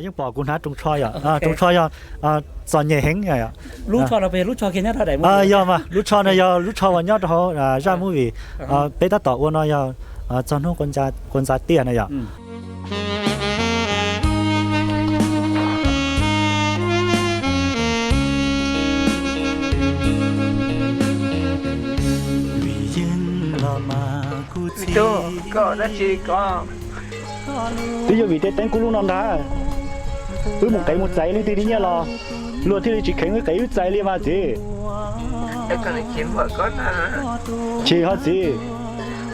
Yeej pom kuv hnav rooj tsho yom, rooj tsho yog txom nyem heev. Yog mas, lub tsho no yog lub tsho uas nyob rau hauv zaj movie peb tab tom ua no yog txog hnub quas ntxa tiaj no yom. Twb yog vim tej teeb kub lub no ntag, wb mus qev mus txais leej twg li nyiaj los luag thiaj li tsis kheev wb qev wb txais li mas txiv. Tsis ho txiv,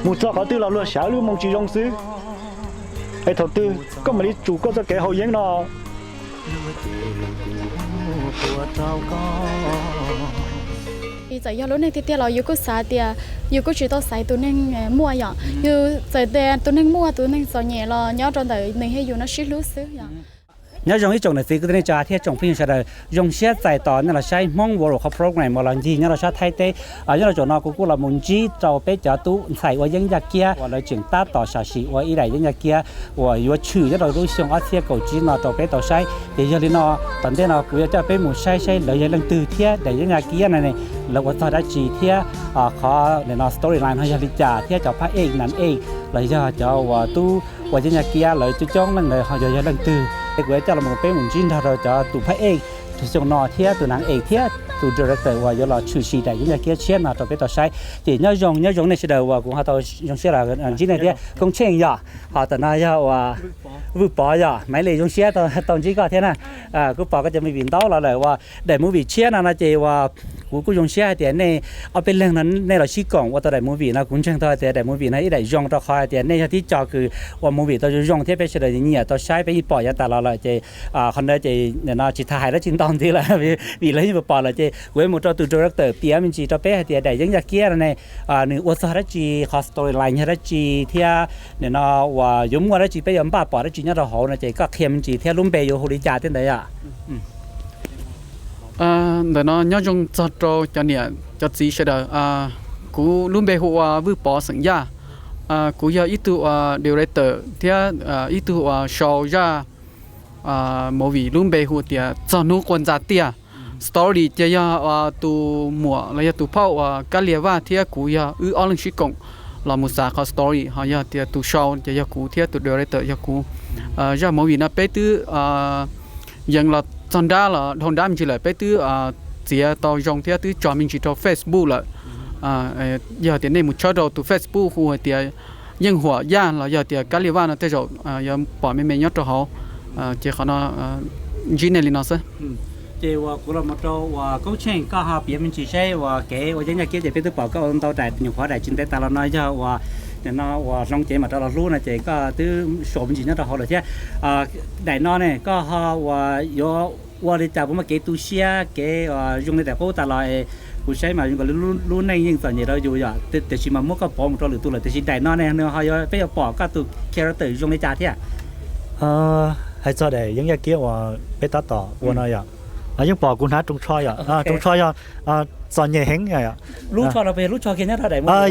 mus txog qhov twg los luag xyav wb lub moo tsis zoo xwb. Es thaum twg koj mam li tsum koj txoj kev haus yeeb no? Txawm yog lub neej tiag tiag los yus kuj xav tias yus kuj tsis tau xaiv tus neeg muaj yom. Yus txawm tias tus neeg muaj, tus neeg txom nyem los nyob rau ntawm nws thiab yus no sib hlub xwb yom. Nyob zoo ib tsoom niam txiv kwv tij neej tsa thiab tsoom phooj ywg sawv daws, zoo siab txais tos nej los saib Hmoob World qhov program uas los ncig nyob rau sab Thaib teb. Nyob rau zaum no kuv kuj los mus ntsib rau peb cov tub ntxhais ua yeeb yaj kiab uas lawv tseem tab tom sam sim ua ib daim yeeb yaj kiab uas yuav tshwm nyob rau lub xyoo ob txhiab kaum tsib no rau peb tau saib. Ces yog li no, tom ntej no kuv yuav coj peb mus saib saib lawv yog leej twg thiab daim yeeb yaj kiab no ne lawv ua txog dab tsi thiab qhov no storyline no yog li cas thiab cov phab ej nam ej los yog cov uas tub ua yeeb yaj kiab lawv coob coob leej ntawd ho yog yog leej twg. Es kuv yuav coj los mus peb mus ntsib nrog rau cov tus phab ej tus xyoo no thiab tus nam ej thiab tus director uas yuav los tshwm sim daim yeeb yaj kiab tshiab no rau peb tau saib. Ces nyob zoo nyob zoo nej sawv daws uas kuv ho tau zoo siab los ntsib nej thiab Koob Tsheej yom. Ho tam no yog uas Vwj Pov yom, Maiv Lis zoo siab tau ntsib koj thiab na. Kuv pom koj cov movie ntau los lawm uas daim movie tshiab no no ces uas kuv kuj zoo siab hais tias nej ob peb leeg no nej los sib koom ua tau daim movie no. Kuv ntseeg tau hais tias daim movie no ib daim zoo rau qhov hais tias nej yog tib co kws ua movie tau zoo zoo thiab peb sawv daws nyiam tau saib, peb yeej pom yav tas los lawm ces qhov ntawd ces nim no tsis tas hais dab tsi ntau ntxiv lawm vim lawv yeej pom lawm. Ces kuv yuav mus rau tus director piav me ntsis rau peb hais tias daim yeeb yaj kiab no ne nws ua txog dab tsi, qhov storyline yog dab tsi thiab nim no uas yuav muaj dab tsi, peb yuav npaj pom dab tsi nyob rau hauv no ces koj qhia me ntsis thiab lub npe yuav hu li cas thiab ntawd yom. Ntawm no nyob zoo txog rau cov niam cov txiv sawv daws. Kuv lub npe hu ua Vwj Pov xeem Yaj. Kuv yog ib tug uas director thiab ib tug uas sau zaj movie lub npe hu tias Txog Hnub Quas Ntxa Tiaj. Story ces yog tus muam los yog tus phauj uas Kab Lia Vaj thiab kuv yog wb ob leeg sib koom los mus xav qhov story, ho yog tias tus sau ces yog kuv thiab tus director yog kuv. Zaj movie no peb twb yees los txog nrab los dhau nrab me ntsis lawm, peb twb txiav tau zoo thiab twb tso me ntsis rau Facebook lawm. Yog tias nej mus tshawb rau tus Facebook hu hais tias Yeej Huam Yaj los yog tias Kab Lia Vaj no tej zaum yuav pom me me nyob rau hauv. Ces qhov no ntsib nej li no xwb. Ces uas kuv los mus rau uas Koob Tsheej, koj ho piav me ntsis seb uas kev ua yeeb yaj kiab ces peb twb pom koj ua ntau daim, nyuam qhuav daim tsis ntev tas los no yog uas nim no uas Hloov Cev Mam Rov Los Hlub no ces koj twb sau me ntsis nyob rau hauv lawm thiab. Daim no ne koj ho uas yuav ua li cas, puas muaj kev tu siab kev zoo li daim qub tas los? Kuv saib mas zoo nkaus li lub neej yeej txom nyem rau yus yom, tiam sis mas muab koj pov mus rau lwm tus lawm, tiam sis daim no ne nws ho yuav, peb yuav pom koj tus character zoo li cas thiab? Hais txog daim yeeb yaj kiab uas peb tab tom ua no yom, yeej pom kuv hnav rooj tsho yom, rooj tsho yog txom nyem heev yom.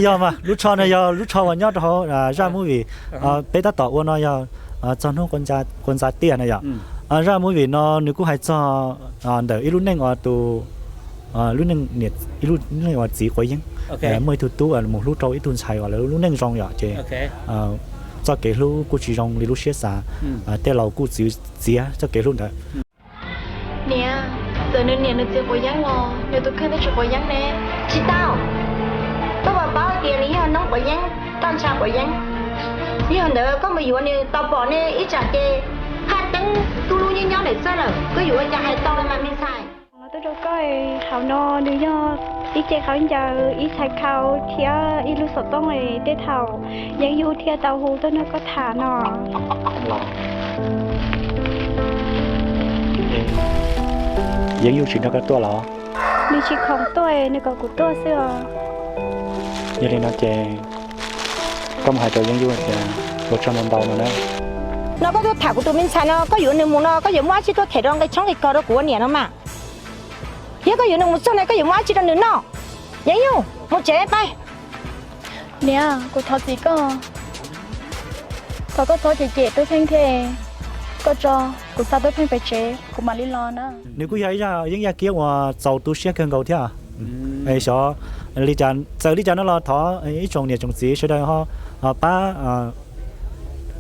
Yog mas, lub tsho no yog lub tsho uas nyob rau hauv zaj movie peb tab tom ua no yog Txog Hnub Quas Ntxa Tiaj no yom. Zaj movie no nws kuj hais txog ntawm ib lub neej uas tus lub neej uas txiv quav yeeb, muaj ib tug tub mus hlub rau ib tug ntxhais uas lawv lub neej zoo yom, ces txoj kev hlub kuj tsis zoo li lub siab xav. Tej laus kuj txwv txiav txoj kev hlub ntawd. Niam, txawm nws niam nws txiv quav yeeb los nws tus kheej twb tsis quav yeeb ne. Tsis tau, koj puas paub tias nws yog noob quav yeeb, toj ntsha quav yeeb. Yog ntawd koj mus yuav nws tau pom ne, ib tsam ces phaj teeb tub lub nyob nyob ntawm txaj lawm, koj yuav ua cas hais tau mas me ntxhais. Tuaj rau koj, hauv no nws yog ib ce khaub ncaws, ib chais khau thiab ib lub xov tooj tej thaum Yeeb Yug thiaj tau hu tuaj nrog koj tham no. Yeeb Yug tsis nrog koj tuaj los? Nws tsis khoom tuaj, nws kom kuv tuaj xwb os. Yog li no ces koj mus hais rau Yeeb Yug tias ua tsaug ntau ntau no na. No koj tuaj tham kuv tus me ntxhais no, koj yuav nws mus no koj yuav muaj dab tsi tuaj them rau nqi tshoob nqi kos rau kuv ua niam no mas? Yog koj yuav nws mus txog no koj yuav muaj dab tsi rau nws noj? Yeeb Yug, mus tsev pais. Niam, kuv thov txim koj. Thov koj txhob cem cem Tub Kheej thiab. Koj tso, kuv xa tuaj pheej pem tsev, kuv mam li los na. Nws kuj yog ib zaj yeeb yaj kiab uas txaus tu siab kawg nkaus thiab. Xyov li cas, txawm li cas no los thov ib tsoom niam tsoom txiv sawv daws ho pab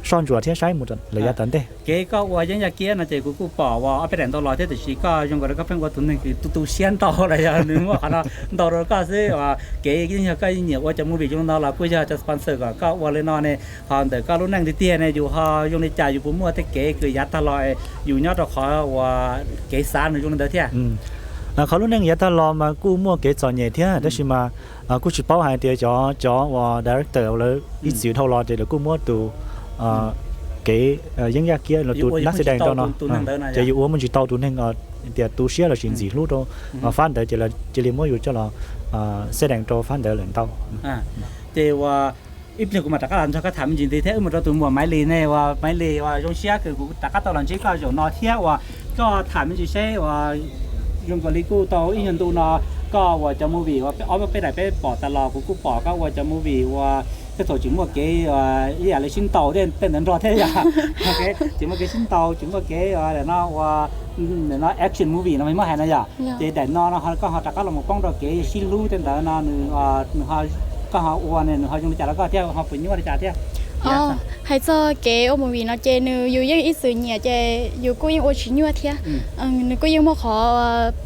soj ntsuam thiab saib mus lawm yav tom ntej. Kev koj ua yeeb yaj kiab no ces kuv kuj pom uas ob peb daim ntau los thiab, tiam sis koj zoo nkaus li koj pheej ua tus neeg kws tu tu siab ntau los yog nws muaj qhov no ntau rau koj xwb. Kev yeej yog koj nyiam ua cov movie zoo li no los kuj yog cov sponsor kom koj ua li no ne, ho ntawm koj lub neej tiag tiag ne yus ho zoo li cas, yus puas muaj tej kev kws yav tag los yus nyob rau qhov uas kev xav nws zoo li ntawd thiab? Qhov lub neej yav tag los mas kuj muaj kev txom nyem thiab, tab sis mas kuj tsis paub hais tias cov cov uas director lawv ib txwm dhau los ces lawv kuj muab tus kev yeeb yaj kiab los tus nab xi dees rau no, ces yus ua muaj ntsis tau tus neeg tias tu siab lossis ntxim hlub rau fab ntawd ces cia li muab yus coj los xi dees rau fab ntawd lawm ntau. Ces ua ib pliag kuv mam rov qab los nrog koj tham me ntsis ntxiv thiab. Wb mus rau tus muam Maiv Lis ne, uas Maiv Lis uas zoo siab kws kuv rov qab tau los ntsib koj zaum no thiab uas koj tham me ntsis seb uas zoo nkaus li kuj tau ib nyuag ntu no koj ua cov movie uas ob peb daim peb pom tas los kuv kuj pom koj ua cov movie uas tej thaum tsis muaj kev ib yam li sib ntaus tej ntawd nrog thiab yom. Tsis muaj kev sib ntaus, tsis muaj kev no ua no action movie no muab hais no yom. Ces daim no no koj ho rov qab los mus poob rau kev sib hlub tej ntawd no nws, koj ho ua ne nws ho zoo li cas rau koj thiab ho puas nyuaj li cas thiab? Hais txog kev ua movie no ces nws yus yeej ib txwm nyiam ces yus kuj yeej ua tsis nyuaj thiab. Nws kuj yeej muaj qhov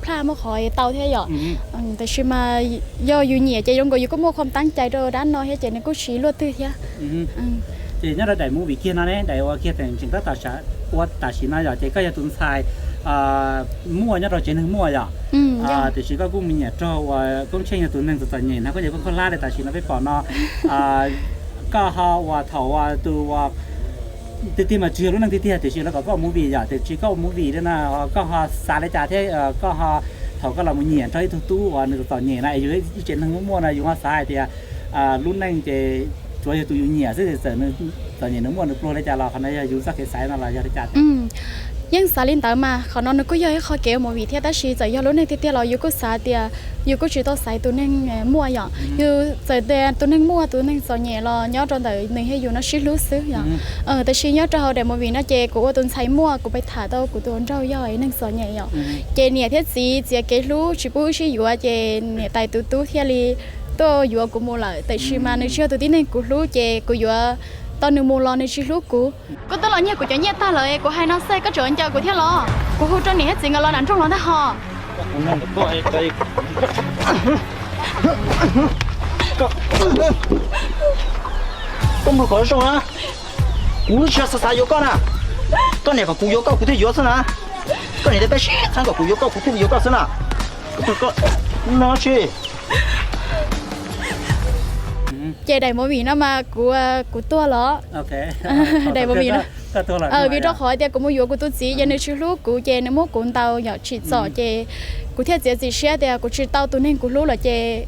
plaj muaj qhov tau thiab yom. Tab sis mas yog yus nyiam ces zoo nkaus yus kuj muaj khuam tab cai rau dab no thiab ces nws kuj tsis luaj twg thiab. Ces nyob rau daim movie kiag no ne, daim ua kiag teem tseem tab tom ua tam sim no yom, ces koj yog tus ntxhais muaj nyob rau tsev neeg muaj yom. Tiam sis koj kuj mus nyiam raug uas Koob Tsheej yog tus neeg txom txom nyem no, koj yog koj khaub hlab li tam sim no peb pom no. Koj ho uas thaum uas tus tiag tiag mas tsis yog lub neej tiag tiag tiam sis lawv kom koj ua movie yom, tiam sis koj ua movie li no koj ho xav li cas thiab koj ho thaum koj los mus nyiam raug ib tug tub uas nws txom txom nyem no es yus ib tsev neeg muaj muaj no yus ho xav hais tias lub neej ces tsuav yog tus yus nyiam xwb ces txawm nws txom nyem nws muaj nws pluag li cas los qhov no yog yus txoj kev xaiv no los yog li cas? Yeej xav li ntawd mas qhov no nws kuj yog ib qho kev ua movie thiab, tab sis txawm yog lub neej tiag tiag los yus kuj xav tias yus kuj tsis tau xaiv tus neeg muaj yom. Yus txawm tias tus neeg muaj tus neeg txom nyem los nyob rau ntawm nws thiab yus no sib hlub xwb yom. Tab sis nyob rau hauv daim movie no ces kuv ua tus ntxhais muaj, kuv pais tham tau kuv tus hluas nraug yog ib neeg txom nyem yom. Ces niam thiab txiv txiav kev hlub tsis pub wb sib yuav ces niam tais tus tub thiaj li tuaj yuav kuv mus lawm, tab sis mas nws tsis yog tus tib neeg kuv hlub ces kuv yuav tau nws mus los nws tsis hlub kuv. Koj twb los nyiag kuv cov nyiaj tag lawm, kuv hais no xwb koj tseem ncaws kuv thiab los? Kuv hu rau niam thiab txiv nkawd los nram nroog los ntag hos. Koj mus kom zoo na, kuv tsis xav xav yuav koj na. Koj niam kom kuv yuav koj kuv thiaj yuav xwb na. Koj niam thiaj peb sib txheeb kom kuv yuav koj kuv thiaj yuav koj xwb na. No tsis Ces daim movie no mas kuv, kuv tuag los. Daim movie no, vim rau qhov tias kuv mus yuav kuv tus txiv ces nws tsis hlub kuv ces nws muab kuv ntaus yom tsim txom ces kuv thiaj txiav txim siab tias kuv tsis tau tus neeg kuv hlub lawm ces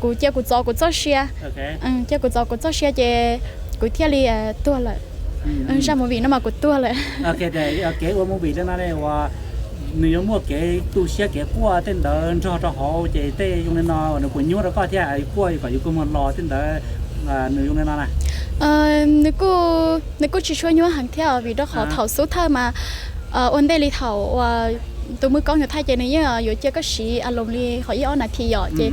kuv cia kuv txov kuv txoj sia, cia kuv txov kuv txoj sia ces kuv thiaj li tuag lawm. Zaj movie no mas kuv tuag lawm. Kev ua movie li no ne uas nws yuav muaj kev tu siab kev quaj tej ntawd nrog rau hauv ces tej zoo li no nws puas nyuaj rau koj thiab, quaj kom yus kua muag los tej ntawd, nws zoo li no na? Nws kuj, nws kuj tsis tshua nyuaj heev thiab vim rau qhov thaum xub thawj mas ua ntej li thaum uas tus muaj koob yuav thaij ces nws yeej yuav cia koj siv a loos li qhov ib ob nas this yom ces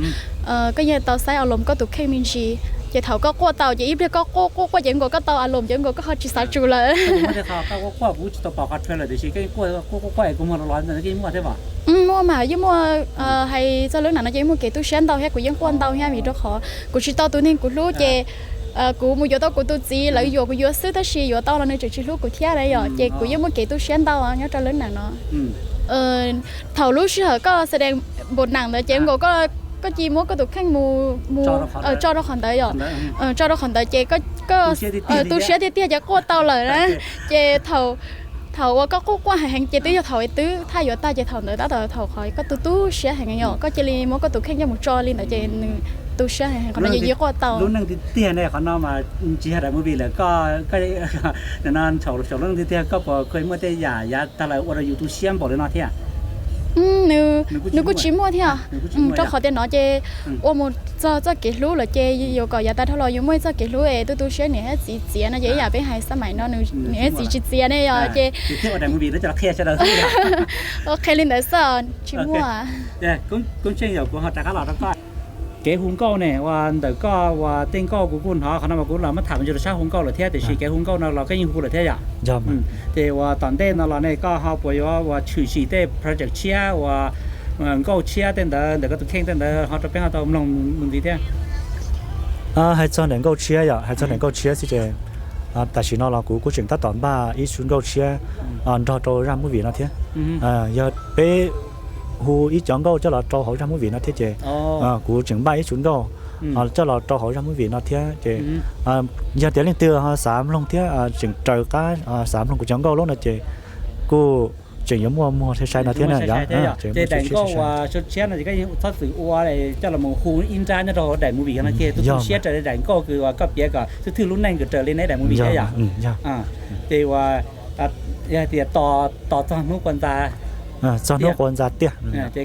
koj yeej tau saib a loos koj tus kheej me ntsis ces thaum koj quaj tau ces ib pliag koj quaj quaj quaj ces nkaus koj tau a loos ces nkaus koj ho tsis xav tsum lawm. Muaj mas yeej muaj, hais txog lub nam no ces yeej muaj kev tu siab ntau thiab kuv yeej quaj ntau thiab vim rau qhov kuv tsis tau tus neeg kuv hlub ces kuv mus yuav tau kuv tus txiv lawv yuam kuv yuav xwb tab sis yuav tau los nws tseem tsis hlub kuv thiab na yom ces kuv yeej muaj kev tu siab ntau nyob rau lub nam no. Thaum lub sij hawm koj xa dees npaum nam ntawd ces nkaus koj cia muab koj tus kheej mus, mus tso rau qhov ntawd yom, tso rau qhov ntawd ces koj tu siab tiag tiag ces quaj tau lawm na. Ces thaum uas koj quaj quaj heev heev ces twb yog thaum twb thaj yuav tag ces thaum ntawd tab tom thaum qhov koj tu tu siab heev yom koj cia li muab koj tus kheej coj mus tso li ntawd ces nws tu siab heev heev qhov no yeej quaj tau. Lub neej tiag tiag ne qhov no mas tsis yog daim movie lawm, koj, koj, no thaum lub neej tiag tiag koj puas kheev muaj tej yam yav tag lawm ua rau yus tu siab npaum li no thiab? Nws, nws kuj tsis muaj thiab. Rau qhov tias no ces ua mus txog txoj kev hlub lawm ces yuav kom yav tas dhau los yuav muaj ib txoj kev hlub es tu tu siab niam thiab txiv txiav no ces ib yam peb hais xab maim no niam thiab txiv tsis txiav ne yog ces qhia li ntawd xwb, tsis muaj. Kev hu nkauj ne uas ntawm koj uas tej nkauj kuv kuj hnov qhov no mas kuv los muab tham mus rau sab hu nkauj lawm thiab tiam sis kev hu nkauj no los koj yeej hu lawm thiab yom? Ces uas tom ntej no los ne koj ho puas yuav uas tshwm sim tej project tshiab uas nkauj tshiab tej ntawd ntawm koj tus kheej tej ntawd ho rau peb ho tau mloog mus ntxiv thiab? Hais txog ntawm nkauj tshiab yom, hais txog ntawm nkauj tshiab xwb ces tam sim no los kuv kuj tseem tab tom npaj ib txhia nkauj tshiab nrog rau zaj movie no thiab. Yog peb hu ib cov nkauj coj los rau hauv zaj movie no thiab ces kuv tseem npaj ib txhia nkauj coj los rau hauv zaj movie no thiab ces yog tias leej twg ho xav mloog thiab tseem raws qab xav mloog kuv cov nkauj lub no ces kuj tseem yuav muaj muag sai sai no thiab na. Ces daim nkauj uas tshiab no ces koj yeej txhob txwm ua coj los hu ib nrab nyob rau hauv daim movie no ces tu tu siab raws li daim nkauj kws uas koj piav kom thwj thwj lub neej kws raws li neb daim movie thiab yom? Ces uas yog tias tos txog hnub quas ntxa, txog hnub quas ntxa tiag ces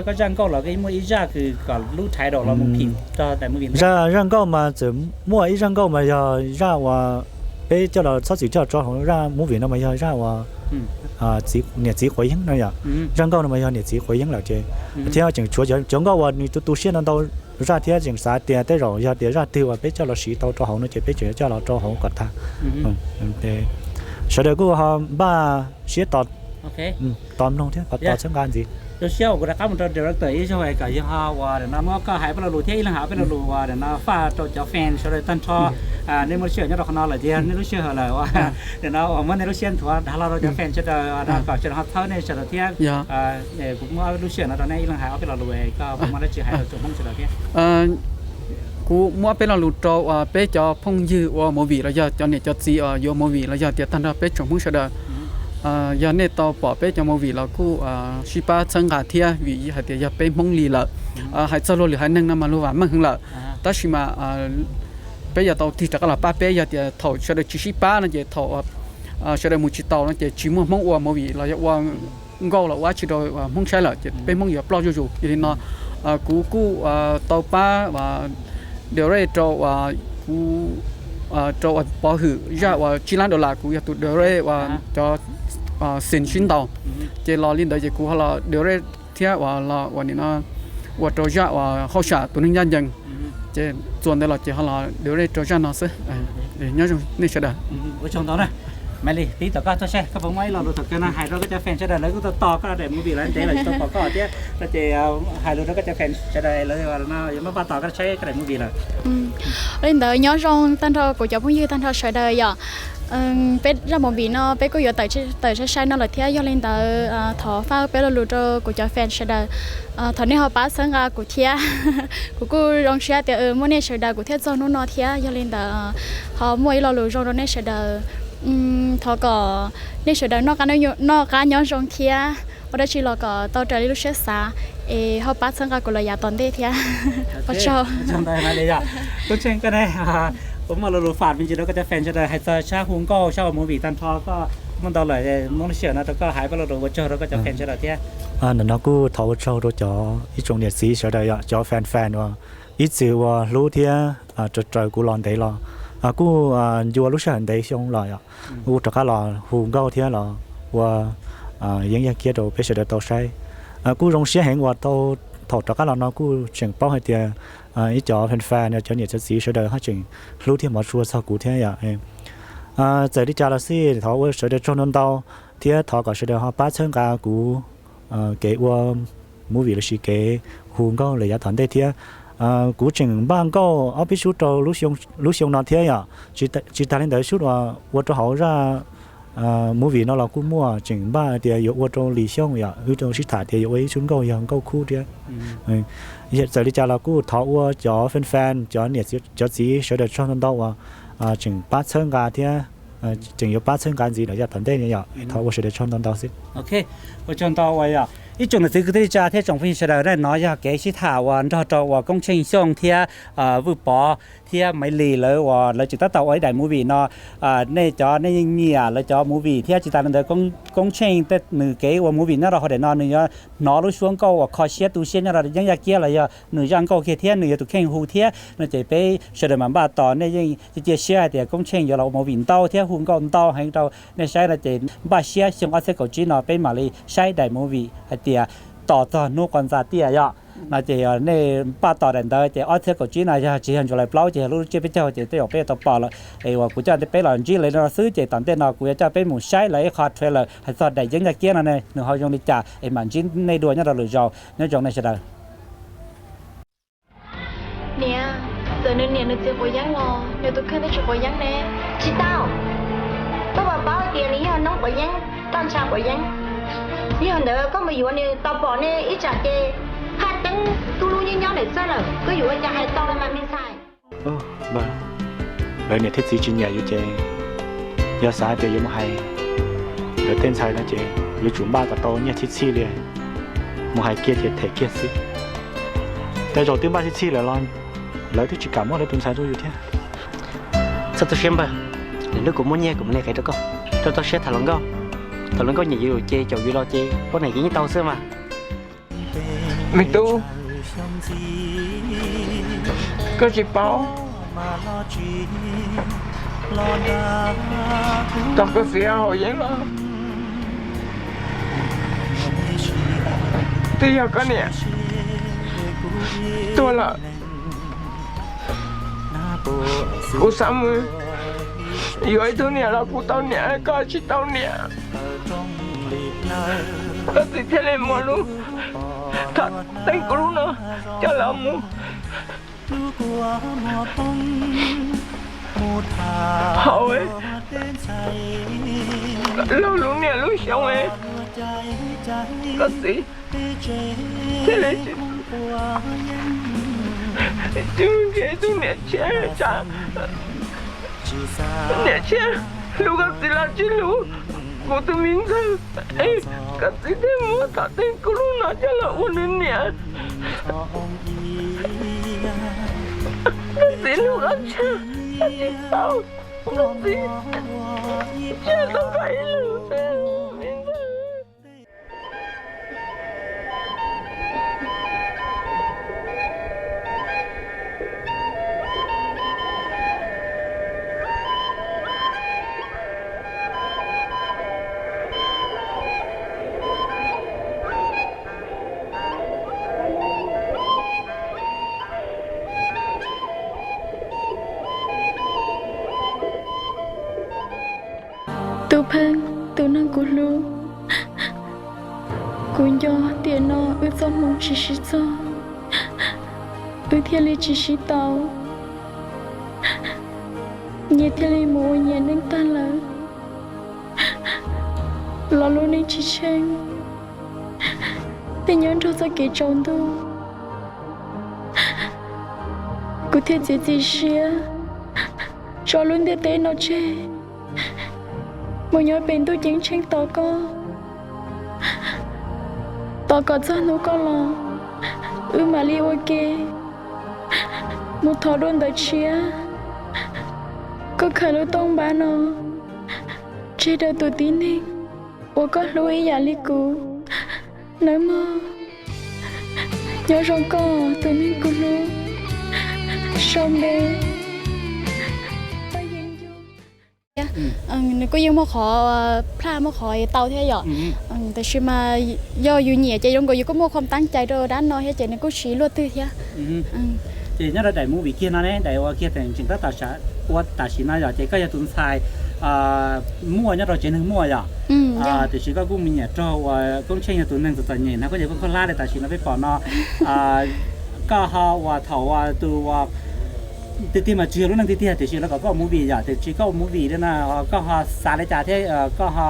koj zaj nkauj los koj yeej muaj ib zaj kws kom lub title los mus phim rau daim movie no. Zaj nkauj mas txawm muaj ib zaj nkauj mas yog zaj uas peb coj los txhob txwm coj los rau hauv zaj movie no mas yog zaj uas niam txiv quav yeeb no yom. Zaj nkauj no mas yog niam txiv quav yeeb lawm ces thiab tseem tshuav cov nkauj uas nws tu tu siab ntau ntau zaj thiab tseem xav tias tej zaum yog tias zaj twg uas peb coj los siv tau rau hauv no ces peb tseem coj los rau hauv kom tag. Sawv daws kuj ho npaj siab tos mloog thiab tos txhawb nqa ntxiv. Lub sij hawm kuv rov qab mus rau director ib zaug kom yog ho uas no muab koj hais peb lo lus thiab ib leeg hais peb lo lus uas no faj rau cov fan sawv daws tag nrho. Nej muaj lub sij hawm nyob rau qhov no lawm ces yog nej lub sij hawm lawm uas no uas muab nej lub siab nthuav dav hlo rau cov fan sawv daws no kom sawv daws ho txhawb nej sawv daws thiab. Kuv muab lub sij hawm no rau nej ib leeg hais ob peb lo lus, koj puas muaj dab tsi hais rau tsoom Hmoob sawv daws thiab? Kuv muab peb lo lus rau peb cov phooj ywg ua movie los yog cov niam cov txiv yuav movie los yog tias tag nrho peb tsoom Hmoob sawv daws, yog nej tau pom peb cov movie los kuj sib pab txhawb nqa thiab vim hais tias yog peb Hmoob li lawm. Hais txog luag lwm haiv neeg no mas luag vam meej heev lawm, tab sis mas peb yuav tau tig rov qab los pab peb, yog tias thaum sawv daws tsis sib pab no ces thaum sawv daws mus tsis taus no ces tsis muaj Hmoob ua movie los yog ua nkauj los ua dab tsi rau Hmoob saib lawm ces peb Hmoob yuav ploj zuj zus. Yog li no kuv kuj tau pab direct rau kuv rau uas Pov Hwm zaj uas tsib lab dollar, kuv yog tus direct uas cov scene sib ntaus. Ces los li ntawd ces kuv ho los direct thiab uas los uas nim no ua rau zaj uas Hauj Sam tus neeg ncaj ncees. Ces txuas ntawd los ces ho los direct rau zaj no xwb. Nyob zoo nej sawv daws. Ua tsaug ntau na. Maiv Lis, pib tom koj tuaj seb koj puas muaj ib lo lus thaum kawg no hais rau koj cov fan sawv daws, lawv kuj tau tos koj daim movie lawm ntev lawm tsis tau pom koj thiab no ces hais lus rau koj cov fan sawv daws lawv yuav maj npaj tos koj saib koj daim movie lawm. Li ntawd nyob zoo tag nrho kuv cov phooj ywg tag nrho sawv daws yom. Peb zaj movie no peb kuj yuav tawm sai sai no lawm thiab, yog li ntawd thov faj peb lo lus rau kuv cov fan sawv daws. Thov nej ho pab txhawb nqa kuv thiab. Kuv kuj zoo siab tias muaj nej sawv daws kuv thiaj txog hnub no thiab, yog li ntawd ho muaj ib lo lus zoo rau nej sawv daws. Thov kom nej sawv daws noj qab nyob zoo thiab ua dab tsi los kom tau raws li lub siab xav, es ho pab txhawb nqa kuv los yav tom ntej thiab. Ua tsaug. Tub Tsheej, koj ne, puas muaj lo lus fam me ntsis rau koj cov fan sawv daws hais txog sab hu nkauj sab ua movie tag nrho koj muaj ntau lawm, muab lub sij hawm no rau koj hais peb lo lus ua tsaug rau koj cov fan sawv daws thiab. Ntawm no kuj thov ua tsaug rau cov ib tsoom niam txiv sawv daws yom, cov fan fan uas ib txwm uas hlub thiab raws raws kuv los ntev los, kuj ncua lub sij hawm ntev xyoo los yom, kuj rov qab los hu nkauj thiab los ua yeeb yaj kiab rau peb sawv daws tau saib. Kuj zoo siab heev uas tau thaum rov qab los no kuj tseem paub hais tias ib cov fan fan cov niam cov txiv sawv daws haj tseem hlub thiab hmov tshua txog kuv thiab yom. Txawm li cas los xij thov ua sawv daws tsaug ntau ntau thiab thov kom sawv daws ho pab txhawb nqa kuv kev ua movie lossis kev hu nkauj lawm yav tom ntej thiab. Kuv tseem npaj nkauj ob peb sub rau lub xyoo no thiab yom. Tsis tas li ntawd sub uas ua rau hauv zaj movie no los kuj muaj, tseem npaj tias yuav ua rau Lis Xyooj yom, wb rau sib tham tias yuav ua ib sub nkauj yog nkauj khub thiab. Txawm li cas los kuj thov ua cov fan fan cov niam cov txiv sawv daws tsaug ntau ntau uas tseem pab txhawb nqa thiab tseem yuav pab txhawb nqa ntxiv lawm yav tom ntej yom. Thov ua sawv daws tsaug ntau ntau xwb. Ua tsaug ntau uas yog ib tsoom niam txiv kwv tij neej tsa thiab tsoom phooj ywg sawv daws, no yog kev sib tham uas nrog rau uas Koob Tsheej Xyooj thiab Vwj Pov thiab Maiv Lis lawv uas lawv tseem tab tom ua ib daim movie no, nej cov nej yeej nyiam lawv cov movie thiab tsis tas li ntawd Koob Tsheej tej nws kev ua movie nyob rau hauv daim no nws yuav hnov lub suab nkauj uas kho siab tu siab nyob rau Yeeb Yaj Kiab los yog nws zaj nkauj kiag thiab nws yog tus kheej hu thiab no ces peb sawv daws mam npaj tos. Nej yeej cia siab hais tias Koob Tsheej yuav los ua movie ntau thiab hu nkauj ntau heev rau nej saib no ces npaj siab xyoo ob txhiab kaum tsib no peb mam li saib daim movie hais tias tos txog hnub quas ntxa tiaj yom. No ces nej npaj tos daim ntawd ces ob txhiab kaum tsib no yog tsis yog July plaub ces yog lub tsiab peb caug ces tej zaum peb yuav tau pom lawm. Es uas kuv coj peb los ntsib lawv no xwb ces tom ntej no kuv yuav coj peb mus saib lawv ib qho trailer hais txog daim Yeeb Yaj Kiab no ne nws ho zoo li cas es mam ntsib nej dua nyob rau lwm zaus, nyob zoo nej sawv daws. Niam, txawm nws niam nws txiv quav yeeb los nws tus kheej twb tsis quav yeeb ne. Tsis tau, koj puas paub tias nws yog noob quav yeeb, toj ntsha quav yeeb. Yog ntawd koj mus yuav nws tau pom ne ib tsam ces phaj teeb tub lub nyob nyob ntawm txaj lawm, koj yuav ua cas hais tau mas me ntxhais. Lawv niam thiab txiv tsis nyiam yus ces yog xav hais tias yuav mus hais lawv tej ntxhais no ces yuav tsum npaj kom tau nyiaj txhij txhij li, mus hais kiag ces them kiag xwb. Tej zaum twb npaj txhij txhij lawm los lawv twb tsis kam muab lawv tus ntxhais rau yus thiab. Txhob tu siab npawg, lwm hnub kuv muaj nyiaj kuv mam li qev rau koj. Rau txoj siab tham hluas nkauj, tham hluas nkauj nyiam yus ces caum yus los ces poj niam yeej tau xwb mas. Me tub, koj tsis paub, thaum koj txiv haus yeeb los twb yog koj niam tuag lawm. Kuv xav mus yuav ib tug niam los kuv tau niam, koj tsis tau niam. Koj txiv thiaj li muab lub, tham teeb kuv lub no coj los mus haus laug lub niam lub xyoo. Koj txiv thiaj li tsis, tsis nrhiav tus niam tshiab, niam tshiab hlub koj txiv los tsis hlub kuv tus me ntxawg. Koj txiv thiaj muab tham teeb kuv lub no coj los ua nws niam. Koj txiv hlub koj tshaj, koj tsis tau, koj txiv tshaj tau koj ib leeg xwb me ntxawg. Tub Pheej, tus neeg kuv hlub, kuv nco tiam no wb txoj hmoo tsis sib txog, wb thiaj li tsis sib tau, nyias thiaj li mus ua nyias neej tag lawm. Los lub neej tsis tsheej, thiaj nyob nrog txoj kev tsaus ntuj. Kuv thiaj txiav txim siab tso lub ntiaj teb no tseg, mus nyob pem ntuj ceeb tsheej tos koj, tos kom txog hnub koj los, wb mam li ua ke mus thov dua ntawv tshiab. Koj khaws lub tooj npab no tseg rau tus tib neeg uas koj hlub ib yam li kuv nawb mog. Nyob zoo koj tus neeg kuv hlub, sau npe. Nws kuj yeej muaj qhov plaj muaj qhov tau thiab yom. Tab sis mas yog yus nyiam ces zoo nkaus yus kuj muaj khuam tab cai rau dab no thiab ces nws kuj siv luaj twg thiab. Ces nyob rau daim movie kiag no ne, daim uas kiag tseem tab tom ua tam sim no yom, ces koj yog tus ntxhais muaj nyob rau tsev neeg muaj yom. Tiam sis koj kuj mus nyiam raug uas Koob Tsheej yog tus neeg txom txom nyem no, koj nyiam koj khaub hlab li tam sim no peb pom no. Koj ho uas thaum uas tus tiag tiag mas tsis yog lub neej tiag tiag tiam sis lawv kom koj ua movie yom, tiam sis koj ua movie li no koj ho xav li cas thiab koj ho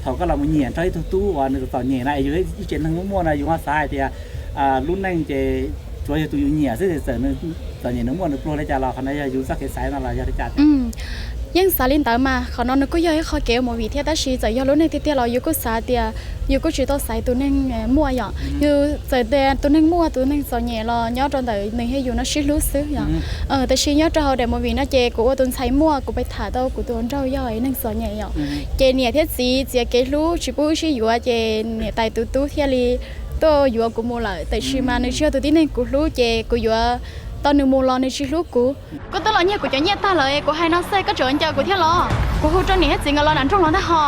thaum koj los mus nyiam raug ib tug tub uas nws txom txom nyem na es yus ib tsev neeg muaj muaj no yus ho xav hais tias lub neej ces tsuav yog tus yus nyiam xwb ces txawm nws txom nyem nws muaj nws pluag li cas los qhov no yog yus txoj kev xaiv no los yog li cas? Yeej xav li ntawd mas qhov no nws kuj yog ib qho kev ua movie thiab, tab sis txawm yog lub neej tiag tiag los yus kuj xav tias yus kuj tsis tau xaiv tus neeg muaj yom. Yus txawm tias tus neeg muaj, tus neeg txom nyem los nyob rau ntawm nws thiab yus no sib hlub xwb yom. Tab sis nyob rau hauv daim movie no ces kuv ua tus ntxhais muaj, kuv pais tham tau kuv tus hluas nraug yog neeg txom nyem yom. Ces niam thiab txiv txiav kev hlub tsis pub wb sib yuav ces niam tais tus tub thiaj li tuaj yuav kuv mus lawm. Tab sis mas nws tsis yog tus tib neeg kuv hlub ces kuv yuav tau nws mus los nws tsis hlub kuv. Koj twb los nyiag kuv cov nyiaj tag lawm, kuv hais no xwb koj tseem ncaws kuv thiab los? Kuv hu rau niam thiab txiv nkawd los nram nroog los ntag ho.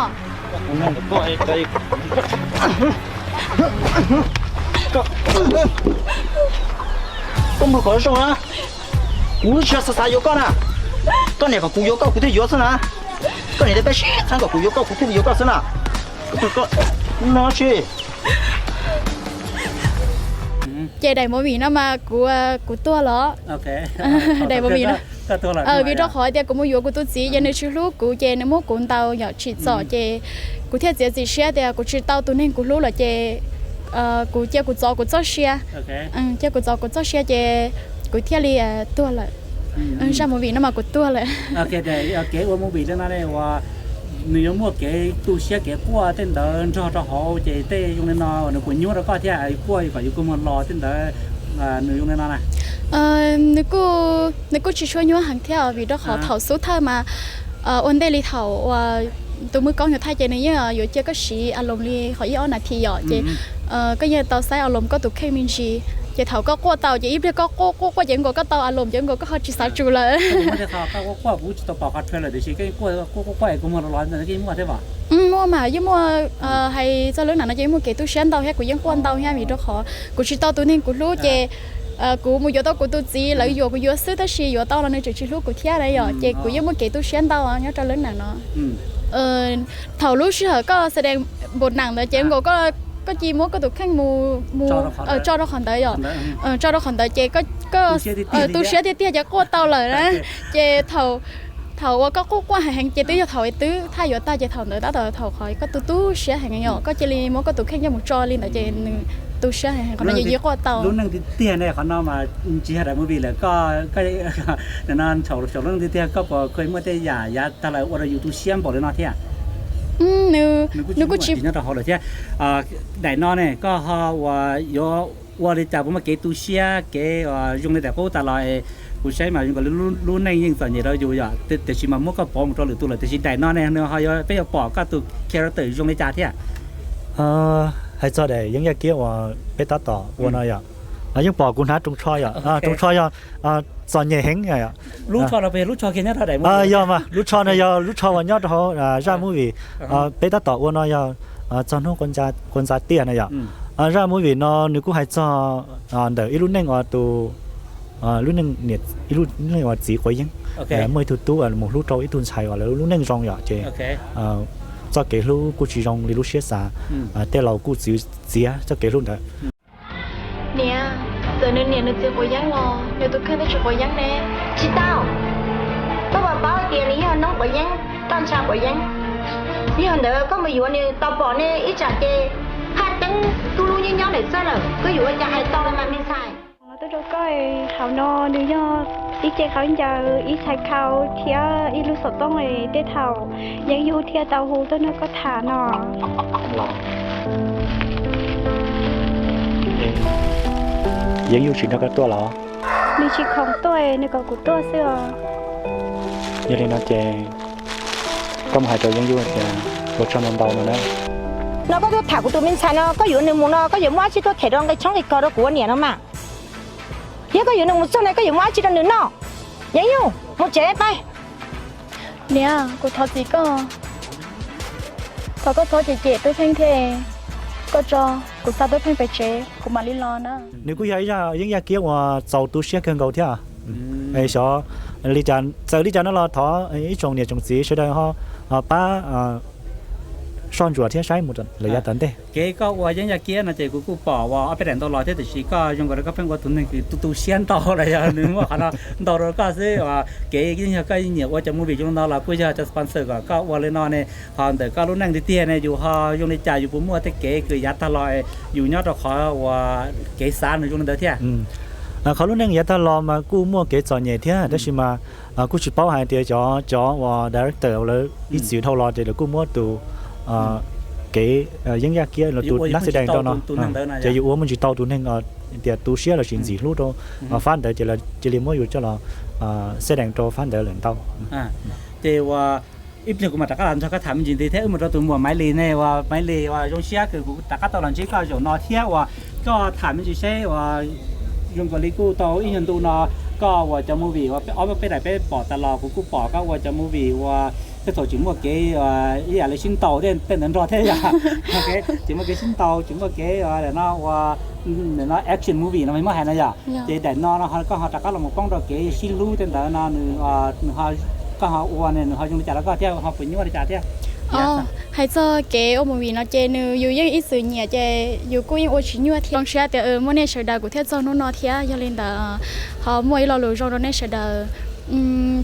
Koj mus kom zoo na, kuv tsis xav xav yuav koj na. Koj niam kom kuv yuav koj kuv thiaj yuav xwb na. Koj niam tias peb sib txheeb kom kuv yuav koj kuv thiaj yuav koj xwb na. No tsis Ces daim movie no mas kuv, kuv tuag los. Daim movie no, vim rau qhov tias kuv mus yuav kuv tus txiv ces nws tsis hlub kuv ces nws muab kuv ntaus yom tsim txom ces kuv thiaj txiav txim siab tias kuv tsis tau tus neeg kuv hlub lawm ces kuv cia kuv txov kuv txoj sia. Cia kuv txov kuv txoj sia ces kuv thiaj li tuag lawm. Zaj movie no mas kuv tuag lawm. Kev ua movie li no ne uas nws yuav muaj kev tu siab kev quaj tej ntawd nrog rau hauv ces tej zoo li no nws puas nyuaj rau koj thiab, quaj kom yus kua muag los tej ntawd, nws zoo li no na? Nws kuj tsis tshua nyuaj heev thiab vim rau qhov thaum xub thawj mas ua ntej li thaum uas tus muaj koob yuav thaij ces nws yeej yuav cia koj siv a loos li qhov ib ob nas this yom ces koj yeej tau saib a loos koj tus kheej me ntsis ces thaum koj quaj tau ces ib pliag koj quaj quaj quaj ces nkaus koj tau a loos ces nkaus koj ho tsis xav tsum lawm. Muaj mas yeej muaj hais txog lub nam no ces yeej muaj kev tu siab ntau thiab kuv yeej quaj ntau thiab vim rau qhov kuv tsis tau tus neeg kuv hlub ces kuv mus yuav tau kuv tus txiv lawv yuam kuv yuav xwb tab sis yuav tau los nws tseem tsis hlub kuv thiab na yom ces kuv yeej muaj kev tu siab ntau nyob rau lub nam no. Thaum lub sij hawm koj xav dees npaum nam ntawd ces nkaus koj cia muab koj tus kheej mus mus tso rau qhov ntawd yom, tso rau qhov ntawd ces koj tu siab tiag tiag ces quaj tau lawm na. Ces thaum uas koj quaj quaj heev heev ces twb yog thaum twb thaj yuav tag ces thaum ntawd tab tom thaum qhov koj tu tu siab heev yom koj cia li muab koj tus kheej coj mus tso li ntawd ces nws tu siab heev heev qhov no yeej quaj tau. Lub neej tiag tiag ne qhov no mas tsis yog daim movie lawm, koj no saum lub neej tiag tiag koj puas kheev muaj tej yam yav tag lawm ua rau yus tu siab npaum li no thiab? Nws kuj tsis nyob rau hauv lawm thiab. Daim no ne koj ho uas yuav ua li cas puas muaj kev tu siab kev zoo li daim qub tas los? Kuv saib mas zoo nkaus li lub neej yeej txom nyem rau yus yom, tiam sis mas muab koj pov mus rau lwm tus lawm tiam sis daim no ne nws ho yuav peb yuav pom koj tus character zoo li cas thiab? Hais txog daim yeeb yaj kiab uas peb tab tom ua no yom, yeej pom kuv hnav rooj tsho yom, rooj tsho yog txom nyem heev yom. Lub tsho no puas yog lub tsho kiag nyob rau daim movie? Yog mas lub tsho no yog lub tsho uas nyob rau hauv zaj movie peb tab tom ua no yog txog hnub quas ntxa tiaj no yom. Zaj movie no nws kuj hais txog ntawm ib lub neej uas tus lub neej uas txiv quav yeeb, muaj ib tug tub mus hlub rau ib tug ntxhais uas lawv lub neej zoo yom ces txoj kev hlub kuj tsis zoo li lub siab xav, tej laus kuj txwv txiav txoj kev hlub ntawd. Niam, txawm nws niam nws txiv quav yeeb los nws tus kheej twb tsis quav yeeb ne. Tsis tau, koj puas paub tias nws yog noob quav yeeb, toj ntsha quav yeeb? Yog ntawd koj mus yuav nws tau pom ne ib tsam ces haj teeb tub lub nyob nyob ntawm txaj lawm, koj yuav ua cas hais tau li mas me ntxhais? Los tuaj rau koj, hauv no nws yog ib ce khaub ncaws, ib txhais khau thiab ib lub xov tooj tej thaum Yeeb Yug thiaj tau hu tuaj nrog koj tham no. Yeeb Yug tsis nrog koj tuaj los? Nws tsis khoom tuaj, nws kom kuv tuaj xwb os. Yog li no ces koj mus hais rau Yeeb Yug tias ua tsaug ntau ntau no na. No koj tuaj tham kuv tus me ntxhais no, koj yuav nws mus no koj yuav muaj dab tsi tuaj them rau nqi tshoob nqi kos rau kuv ua niam no mas? Yog koj yuav nws mus txog no koj yuav muaj dab tsi rau nws noj? Yeeb Yug, mus tsev pais. Niam, kuv thov txim koj. Thov koj txhob cem cem Tub Pheej thiab, koj tso kuv xa Tub Pheej pem tsev kuv mam li los na. Nws kuj yog ib zaj yeeb yaj kiab uas txaus tu siab kawg nkaus thiab. Xyov li cas, txawm li cas no los thov ib tsoom niam tsoom txiv sawv daws ho pab soj ntsuam thiab saib mus lawm yav tom ntej. Kev koj ua yeeb yaj kiab no ces kuv kuj pom uas ob peb daim ntau los thiab tiam sis koj zoo nkaus li koj pheej ua tus neeg kws tu tu siab ntau los yog nws muaj qhov no ntau rau koj xwb. Kev yeej yog koj nyiam ua cov movie zoo li no los kuj yog cov sponsor kom koj ua li no ne. Ho ntawm koj lub neej tiag tiag ne yus ho zoo li cas, yus puas muaj tej kev kws yav tag los yus nyob rau qhov uas kev xav nws zoo li ntawd thiab? Qhov lub neej yav tag los mas kuj muaj kev txom nyem thiab, tab sis mas kuj tsis paub hais tias cov, cov uas director lawv ib txwm dhau los ces lawv kuj muab tus kev yeeb yaj kiab los tus nab xeb dees rau no, ces yus ua muaj tsis tau tus neeg tias tu siab los sis ntxim hlub rau fab ntawd ces cia li muab yus coj los xeb dees rau fab ntawd lawm ntau. Ces ua ib pliag kuv mam rov qab los nrog koj tham me ntsis ntxiv thiab. Wb mus rau tus muam Maiv Lis ne, uas Maiv Lis uas zoo siab kws kuv rov qab tau los ntsib koj zaum no thiab uas koj tham me ntsis seb uas zoo nkaus li kuj tau ib nyuag ntu no koj ua cov movie uas ob peb daim peb pom tas los kuv kuj pom koj ua cov movie uas tej thaum tseem muaj kev ib yam li sib ntaus tej ntawd nrog thiab yom. Tseem muaj kev sib ntaus, tseem muaj kev no ua no action movie no muab hais no yom. Ces daim no no koj ho rov qab los mus poob rau kev sib hlub tej ntawd no, nws, koj ho ua ne nws ho zoo li cas rau koj thiab ho puas nyuaj li cas thiab? Hais txog kev ua movie no ces nws yus yeej ib txwm nyiam ces yus kuj yeej ua tsis nyuaj thiab. Zoo siab tias muaj nej sawv daws kuv thiaj txog hnub no thiab. Yog li ntawd ho muaj ib lo lus zoo rau nej sawv daws.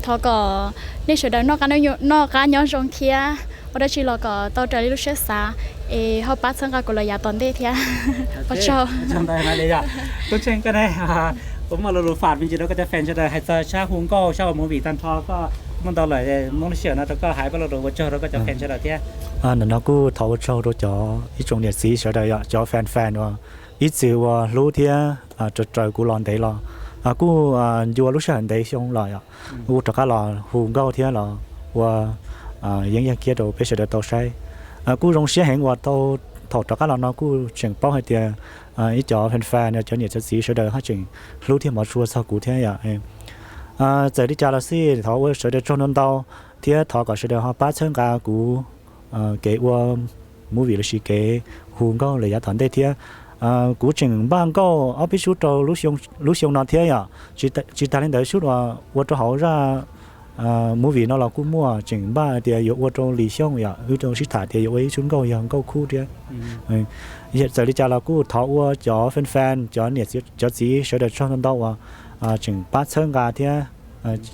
Thov kom nej sawv daws noj qab nyob zoo thiab ua dab tsi los kom tau raws li lub siab xav es ho pab txhawb nqa kuv lawm yav tom ntej thiab. Ua tsaug. Tub Tsheej, koj ne, puas muaj lo lus fam me ntsis rau koj cov fan sawv daws hais txog sab hu nkauj sab ua movie tag nrho? Koj muaj ntau lawm, muab lub sij hawm no rau koj hais pab lo lus ua tsaug rau koj cov fan sawv daws thiab. Ntawm no kuj thov ua tsaug rau cov ib tsoom niam txiv sawv daws yom, cov fan fan uas ib txwm uas hlub thiab raws raws kuv los ntev los, kuj ncua lub sij hawm ntev xyoo los yom, kuj rov qab los hu nkauj thiab los ua yeeb yaj kiab rau peb sawv daws tau saib. Kuj zoo siab heev uas tau thaum rov qab los no kuj tseem paub hais tias ib cov fan fan cov niam cov txiv sawv daws haj tseem hlub thiab hmov tshua txog kuv thiab yom. Txawm li cas los xij thov ua sawv daws tsaug ntau ntau thiab thov kom sawv daws ho pab txhawb nqa kuv kev ua movie lossis kev hu nkauj lawm yav tom ntej thiab. Kuv tseem npaj nkauj ob peb sub rau lub xyoo no thiab yom. Tsis tas li ntawd sub uas ua rau hauv zaj movie no los kuj muaj tseem npaj tias yuav ua rau Lis Xyooj yom, wb rau sib tham tias yuav ua ib sub nkauj yog nkauj khub thiab. Txawm li cas los kuj thov ua cov fan fan cov niam cov txiv sawv daws tsaug ntau ntau uas tseem pab txhawb nqa thiab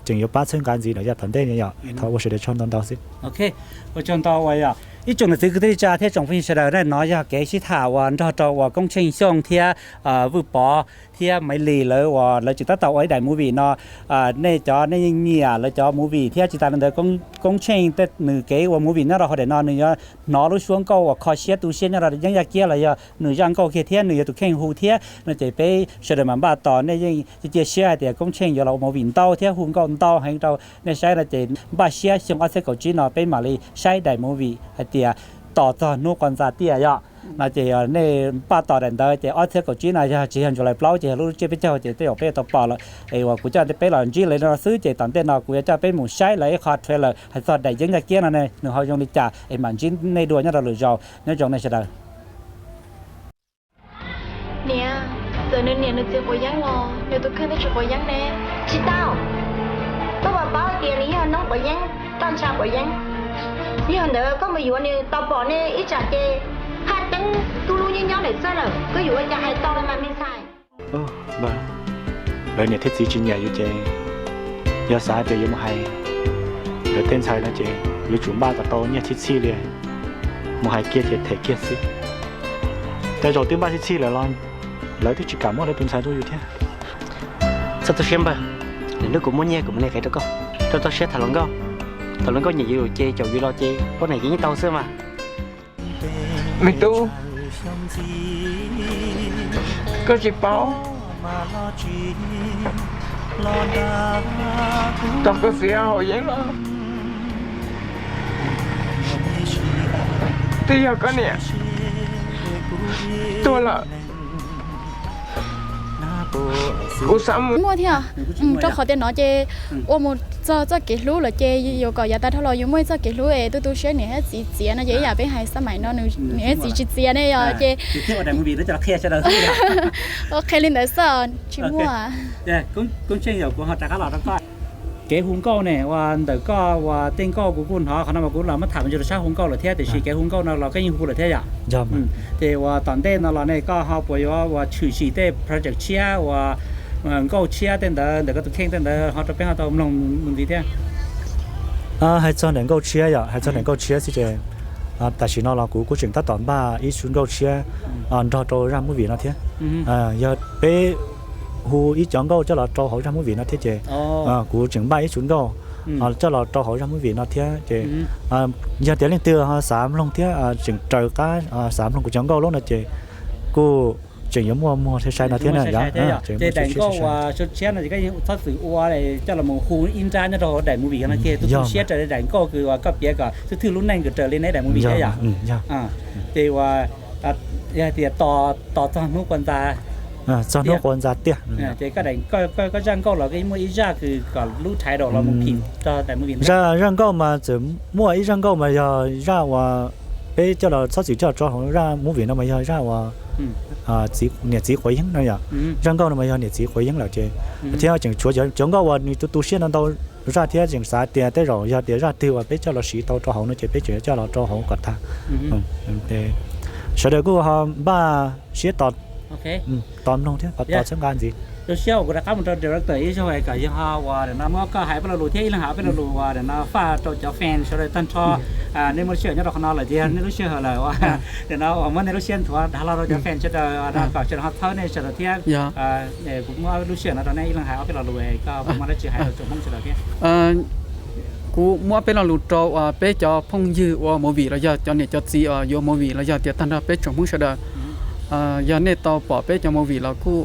tseem yuav pab txhawb nqa ntxiv lawm yav tom ntej no yom. Thov ua sawv daws tsaug ntau ntau xwb. Ok, ua tsaug ntau uas yog ib tsoom niam txiv kwv tij neej tsa thiab tsoom phooj ywg sawv daws, nej no yog kev sib tham uas nrog rau uas Koob Tsheej Xyooj thiab Vwj Pov thiab Maiv Lis lawv uas lawv tseem tab tom ua ib daim movie no. Nej cov nej yeej nyiam lawv cov movie thiab tsis tas li ntawd Koob Tsheej tej nws kev ua movie nyob rau hauv daim no nws yuav hnov lub suab nkauj uas kho siab tu siab nyob rau yeeb yaj kiab los yog nws zaj nkauj kiag thiab nws yog tus kheej hu thiab no ces peb sawv daws mam npaj tos. Nej yeej cia siab hais tias Koob Tsheej yuav los ua movie ntau thiab hu nkauj ntau heev rau nej saib no ces npaj siab xyoo ob txhiab kaum tsib no peb mam li saib daim movie hais tias tos txog hnub quas ntxa tiaj yom. No ces nej npaj tos daim ntawd ces ob txhiab kaum tsib no yog tsis yog July plaub ces yog lub tsiab peb caug ces tej zaum peb tau pom lawm. Es uas kuv coj peb los ntsib lawv no xwb ces tom ntej no kuv yuav coj peb mus saib lawv ib qho trailer hais txog daim yeeb yaj kiab no ne nws ho zoo li cas es mam ntsib nej dua nyob rau lwm zaus. Nyob zoo nej sawv daws. Niam, txawm nws niam nws txiv quav yeeb los nws tus kheej twb tsis quav yeeb ne. Tsis tau, koj puas paub tias nws yog noob quav yeeb, toj ntsha quav yeeb. Yog ntawd koj mus yuav nws tau pom ne ib tsam ces haj teeb tub lub nyob nyob ntawm txaj lawm, koj yuav ua cas hais tau li mas me ntxhais. Lawv niam thiab txiv tsis nyiam yus ces yog xav tias yuav mus hais lawv tej ntxhais no ces yuav tsum npaj kom tau nyiaj txhij txhij li, mus hais kiag ces them kiag xwb. Tej zaum twb npaj txhij txhij lawm los lawv twb tsis kam muab lawv tus ntxhais rau yus thiab. Txhob tu siab npawg, lwm hnub kuv muaj nyiaj kuv mam li qhia rau koj. Rau txoj siab tham hluas nkauj, tham hluas nkauj nyiam yus ces caum yus los ces ua neej yeej tau xwb mas. Me tub, koj tsis paub tau koj txiv haus yeeb los twb yog koj niam tuag lawm. Kuv xav mus muaj thiab. Rau qhov tias no ces ua mus txog txoj kev hlub lawm ces yuav kom yav tas dhau los yuav muaj ib txoj kev hlub es tu tu siab niam thiab txiv txiav no ces ib yam peb hais xab maim no niam thiab txiv tsis txiav ne yog ces qhia li ntawd xwb tsis muaj. Kev hu nkauj ne uas ntawm koj uas tej nkauj kuv kuj hnov qhov no mas kuv los muab tham mus rau sab hu nkauj lawm thiab tiam sis kev hu nkauj no los koj yeej hu lawm thiab yom? Ces uas tom ntej no los ne koj ho puas yuav uas tshwm sim tej project tshiab uas nkauj tshiab tej ntawd ntawm koj tus kheej tej ntawd ho rau peb ho tau mloog mus ntxiv thiab? Hais txog ntawm nkauj tshiab yom, hais txog ntawm nkauj tshiab xwb ces tam sim no los kuv kuj tseem tab tom npaj ib sub nkauj tshiab nrog rau zaj movie no thiab. Yog peb hu ib cov nkauj coj los rau hauv zaj movie no thiab ces kuv tseem npaj ib tsu nkauj coj los rau hauv zaj movie no thiab ces yog tias leej twg xav mloog thiab tseem raws qab xav mloog kuv cov nkauj lub no ces kuj tseem yuav muaj muag sai sai no thiab na. Ces daim nkauj uas sau tshiab no ces koj yeej txhob txwm ua coj los hu ib nrab nyob rau hauv daim movie no thiab, tus tu siab raws li daim nkauj kws uas koj piav kom thwj thwj lub neej kws raws li neb daim movie thiab yom. Ces uas yog tias tos txog hnub quas ntxa, txog hnub quas ntxa tiag. Ces koj, koj zaj nkauj los koj muaj ib zaj kws kom lub title los mus phim rau daim movie no. Zaj nkauj mas txawm muaj ib zaj nkauj mas yog zaj uas peb coj los txhob txwm coj tso hauv zaj movie no mas yog zaj uas niam txiv quav yeeb no yom. Zaj nkauj no mas yog niam txiv quav yeeb lawm ces thiab tseem tshuav cov nkauj uas nws tu tu siab ntau ntau zaj thiab tseem xav tias tej zaum yog tias zaj twg uas peb coj los siv tau rau hauv no ces peb tseem coj los rau hauv kom tag. Sawv daws kuj ho npaj siab tos, tos mloog thiab tos txhawb nqa ntxiv. Lub sij hawm kuv rov qab mus rau director ib zaug kom yog uas nim no muab koj hais peb lo lus thiab ib leeg hais peb lo lus uas nim no faj rau cov fan sawv daws tag nrho. Nej muaj lub sij hawm nyob rau qhov no lawm ces yog nej lub sij hawm lawm uas nim no uas muab nej lub siab nthuav dag los rau cov fan sawv daws no kom sawv daws ho txhawb nej sawv daws thiab. Kuv muab lub sij hawm no rau nej ib leeg hais ob peb lo lus, koj puas muaj dab tsi hais rau tsoom Hmoob sawv daws thiab? Kuv muab peb lo lus rau peb cov phooj ywg ua movie los yog cov niam cov txiv uas yuav movie los yog tias tag nrho peb tsoom Hmoob sawv daws. Yog nej tau pom peb cov movie los kuj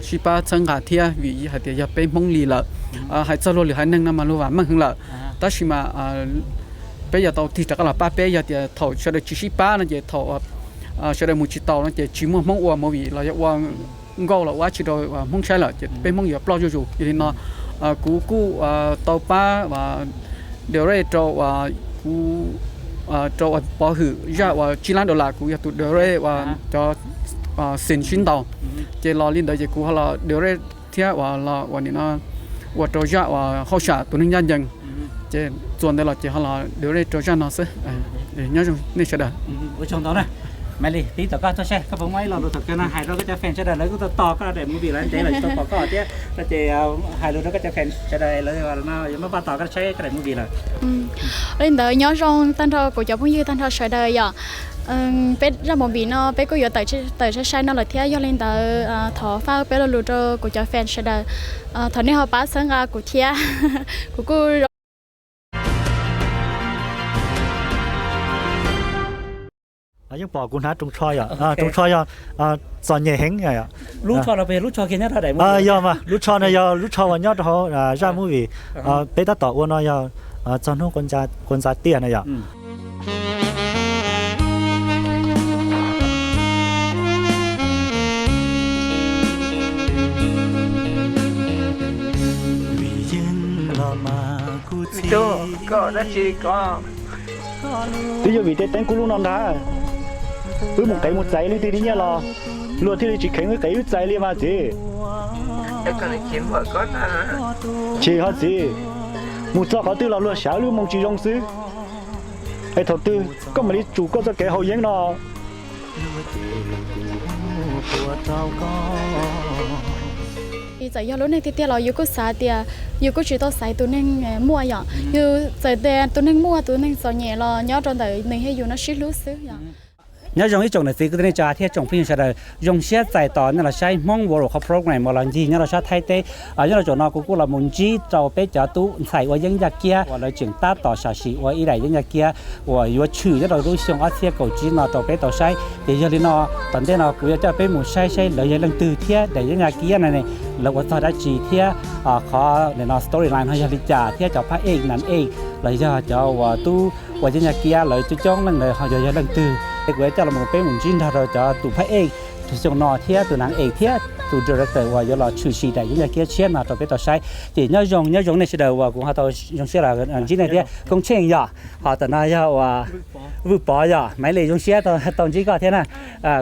sib pab txhawb nqa thiab vim hais tias yog peb Hmoob li lawm. Hais txog luag lwm haiv neeg no mas luag vam meej heev lawm, tab sis mas peb yuav tau tig rov qab los pab peb, yog tias thaum sawv daws tsis sib pab no ces thaum sawv daws mus tsis taus no ces tsis muaj Hmoob ua movie los yog ua nkauj los ua dab tsi rau Hmoob saib lawm ces peb Hmoob yuav ploj zuj zus. Yog li no kuv kuj tau pab direct rau kuv, rau uas Pov Hwm zaj uas tsib lab dollar, kuv yog tus direct uas cov scene sib ntaus. Ces los li ntawd ces kuv ho los direct thiab uas los uas nim no ua rau zaj uas Hauj Sam tus neeg ncaj ncees. Ces txuas ntawd los ces ho los direct rau zaj no xwb. Nyob zoo nej sawv daws. Ua tsaug ntau na. Maiv Lis, tib tom koj tuaj saib koj puas muaj ib lo lus thaum kawg no hais rau koj cov fan sawv daws, lawv kuj tau tos koj daim movie lawv ntev lawm tsis tau pom koj thiab no ces hais lus rau koj cov fan sawv daws lawv yuav maj npaj tos koj saib koj daim movie lawm. Ua li ntawd nyob zoo tag nrho kuv cov phooj ywg tag nrho sawv daws yom. Peb zaj movie no peb kuj yuav tawm sai sai no lawm thiab, yog li ntawd thov faj peb lo lus rau kuv cov fan sawv daws. Thov nej ho pab txhawb nqa kuv thiab. Kuv kuj yeej pom kuv hnav rooj tsho yom, rooj tsho yog txom nyem heev. Yog mas lub tsho no yog lub tsho uas nyob rau hauv zaj movie peb tab tom ua no yog txog hnub quas ntxa tiag no yom. Twb yog vim tej teeb kub lub no ntag, wb mus qev mus txais leej twg li nyiaj los luag thiaj li tsis kheev wb qev wb txais li mas txiv. Tsis ho txiv, mus txog qhov twg los luag xyav wb lub moo tsis zoo xwb. Es thaum twg koj mam li tsum koj txoj kev haus yeeb no? Txawm yog lub neej tiag tiag los yus kuj xav tias yus kuj tsis tau xaiv tus neeg muaj yom. Yus txawm tias tus neeg muaj tus neeg txom nyem los nyob rau ntawm nws thiab yus no sib hlub xwb yom. Nyob zoo ib tsoom niam txiv kwv tij neej tsa thiab tsoom phooj ywg sawv daws, zoo siab txais tos nej los saib Hmoob World Cup program uas los ncig nyob rau sab Thaib teb. Nyob rau zaum no kuv kuj los mus ntsib rau peb cov tub ntxhais ua yeeb yaj kiab uas lawv tseem tab tom sam sim ua ib daim yeeb yaj kiab uas yuav tshwm nyob rau lub xyoo ob txhiab kaum tsib no rau peb tau saib. Ces yog li no, tom ntej no kuv yuav coj peb mus saib saib lawv yog leej twg thiab daim yeeb yaj kiab no ne lawv ua txog dab tsi thiab qhov no storyline no yog li cas thiab cov phab ej nam ej los yog cov uas tub ua yeeb yaj kiab lawv coob coob leej ntawd ho yog yog leej twg. Es kuv yuav coj los peb mus ntsib nrog rau cov tus phab ej xyoo no thiab tus nam ej thiab tus director uas yuav los tshwm sim daim yeeb yaj kiab tshiab no rau peb tau saib. Ces nyob zoo nyob zoo nej sawv daws uas kuv ho tau zoo siab los ntsib nej thiab Koob Tsheej yom. Ho tam no yog uas Vwj Pov yom, Maiv Lis zoo siab tau ntsib koj thiab na.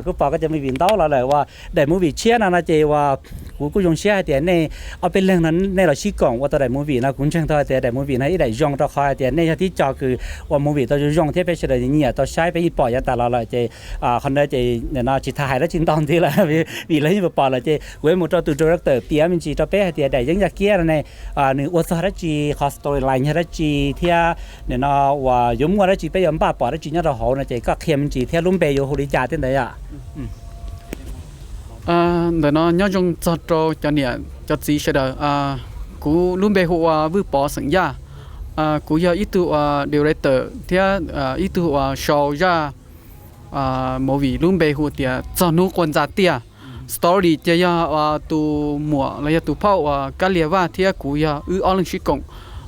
Kuv pom koj cov movie ntau los lawm uas daim movie tshiab no no ces uas kuv kuj zoo siab hais tias nej ob peb leeg no nej los sib koom ua tau daim movie no, kuv ntseeg tau hais tias daim movie no ib daim zoo rau qhov hais tias nej yog tib co kws ua movie tau zoo zoo thiab peb sawv daws nyiam tau saib, peb yeej pom yav tas los lawm ces qhov ntawd ces nim no tsis tas hais dab tsi ntau ntxiv lawm vim lawv yeej pom lawm. Ces kuv yuav mus rau tus director piav me ntsis rau peb hais tias daim yeeb yaj kiab no ne nws ua txog dab tsi, qhov storyline yog dab tsi thiab nim no uas yuav muaj dab tsi, peb yuav npaj pom dab tsi nyob rau hauv no ces koj qhia me ntsis thiab lub npe yuav hu li cas tej ntawd yom. Ntawm no nyob zoo txog rau cov niam cov txiv sawv daws. Kuv lub npe hu ua Vwj Pov xeem Yaj. Kuv yog ib tug ua director thiab ib tug ua sau zaj movie lub npe hu tias Txog Hnub Quas Ntxa Tiaj. Story ces yog tus muam los yog tus phauj uas Kab Lia Vaj thiab kuv yog wb ob leeg sib koom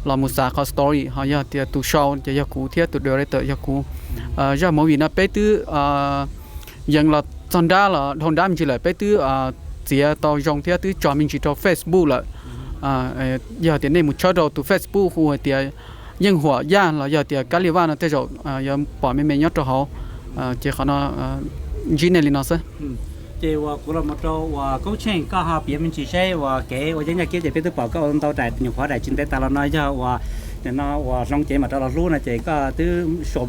los mus xav qhov story, ho yog tias tus sau ces yog kuv thiab tus director yog kuv. Zaj movie no peb twb yees los txog nrab los dhau nrab me ntsis lawm, peb twb txiav tau zoo thiab twb tso me ntsis rau Facebook lawm. Yog tias nej mus tshawb rau tus Facebook hu hais tias Yeej Huam Yaj los yog tias Kab Lia Vaj no tej zaum yuav pom me me nyob rau hauv. Ces qhov no ntsib nej li no xwb. Ces uas kuv los mus rau uas Koob Tsheej, koj ho piav me ntsis seb uas kev ua yeeb yaj kiab ces peb twb pom koj ua ntau daim nyuam qhuav daim tsis ntev tas los no yog uas nim no uas hloov cev mam rov los hlub no ces koj twb sau me